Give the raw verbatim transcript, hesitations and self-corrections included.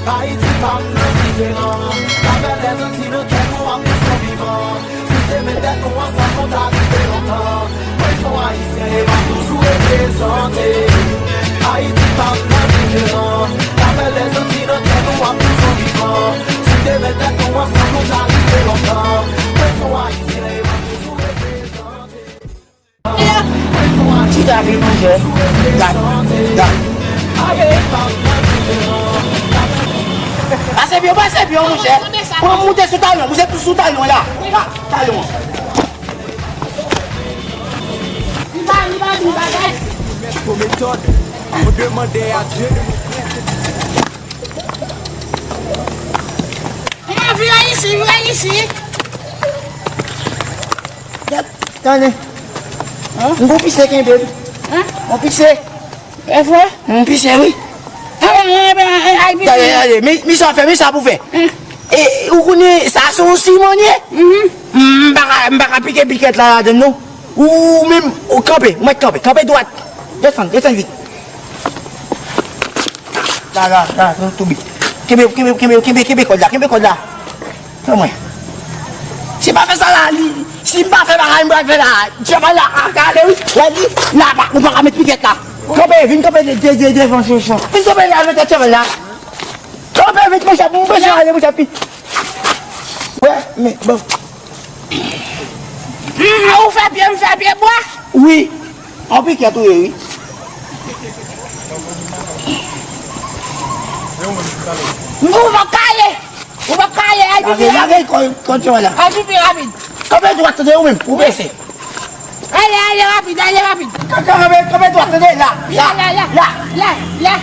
Ayiti pa m nan diferan. Lavèlèzanti nan kè nou ap toujou vivan. Si te met tèt nou ansanm, nou ta rive lontan. Mwen se yon Ayisyen e m ap toujou reprezante. Ayiti pa m nan diferan. Lavèlèzanti nan kè nou ap toujou vivan. Si te met tèt nou ansanm, nou ta rive lontan. Mwen se yon Ayisyen e m ap toujou reprezante. Chita vin manje. Gad, gad. Pase byen, pase byen, monchè. Pran moute sou talon, moute sou talon la. Ha, talon. Vire isi, vire isi. Gad, tande. Hein? M gon pise kenbe. Hein? Gon pise. E vre? M pise, wi. Ay, ay, ay, ay, ay, tande, tande. Mi, mi sa fè, mi sa pou fè. Hein? E, ou konnen, sa se yon siman ye. Mhm. M pa ka, m pa ka pike pikèt la ladann, non. Ou menm, ou kanpe, ou mèt kanpe, kanpe dwat. Desann, desann vit. La, la, la, nou tonbe. Kenbe, kenbe, kenbe, kenbe, kenbe kòd la, kenbe kòd la. Fè mwen. Si m pa fè sa la, li, si m pa fè bagay, m pral fè la. Chèval la, a, gade, wi. Wè li, la, pa, ou pa ka met pikèt la. Kanpe, vin kanpe de, de, de, devan, chonchon. Vin kanpe la, met chèval la. Kanpe vit, monchè, pou m bezwen ale, monchè, pi. Wè, men, bon. Mm, ou fè pye, m fè pye bwa. Wi. An pikèt ou ye, wi. Ou p ap ka ale. Ou p ap ka ale, al pi pi rapid. Lage, lage, kon, kon chèval la. Al pi pi rapid. Kanpe dwat, tande ou menm, ou bese. Ale, ale rapid, ale rapid. Kanpe, kanpe dwat, tande, la, la, la, la, la.